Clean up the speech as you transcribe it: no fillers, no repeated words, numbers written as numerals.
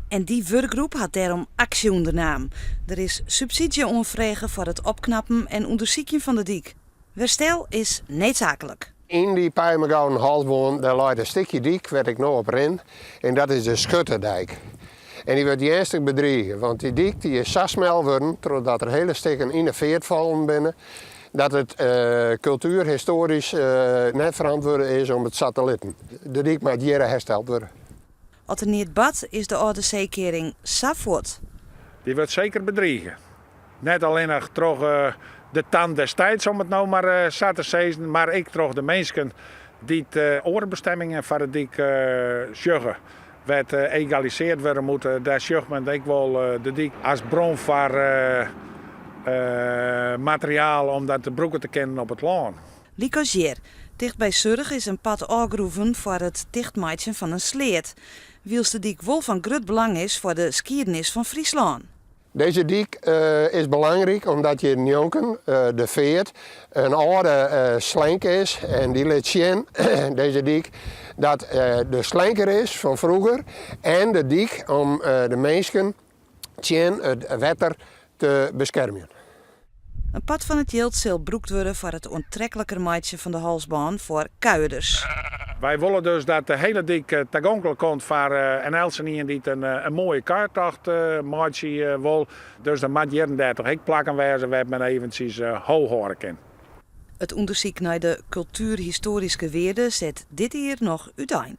En dy wurkgroep hat dêrom aksje ûndernaam. Der is subsydzje oanfrege foar it opknappen en ûndersykjen fan de dyk. Werstel is needsaaklik. Yn dy Pijmergouden Halsbân dêr leit in stikje dyk wêr't ik no op rin en dat is de Schutterdijk. En dy wurdt earnstich bedrige, want dy dyk dy is sa smel wurden trochdat der hele stikken yn de feart fallen binne, dat it kultuerhistoarysk net ferantwurde is om it sa te litten. De dyk moat hjirre hersteld wurde. As der neat bart, is de âlde seekearing sa fuort. Dy wurdt seker bedrige. Net allinnich troch de tand des tijds, om it no mar sa te sizzen, mar ek troch de minsken dy't oare bestemmingen foar de dyk sjogge. Wêr't egaliseard wurde moet, dêr sjocht men ek wol de dyk as bron foar materiaal om dat brûke te kinnen op it lân. Lykas hjir, ticht by Surch is in part ôfgroeven foar it tichtmeitsjen fan in sleat, wylst de dyk wol fan grut belang is foar de skiednis fan Fryslân. Dizze dyk is belangryk omdat hjir njonken de feart in âlde slenk is en dy lit sjen, dizze dyk, dat de slenk der is fan froeger en de dyk om de minsken tsjin it wetter te beskermjen. In part fan it jild sil brûkt wurde foar it oantrekliker meitsjen fan de halsbân foar kuierders. Wy wolle dus dat de hiele dyk tagonklik komt foar en eltsenien dy't in moaie kuiertocht meitsje wol. Dus der moat hjir en dêr toch ek plakken wêze wêr't men eventsjes ho hâlde kin. It ûndersyk nei de kultuerhistoaryske wearde set dit jier noch útein.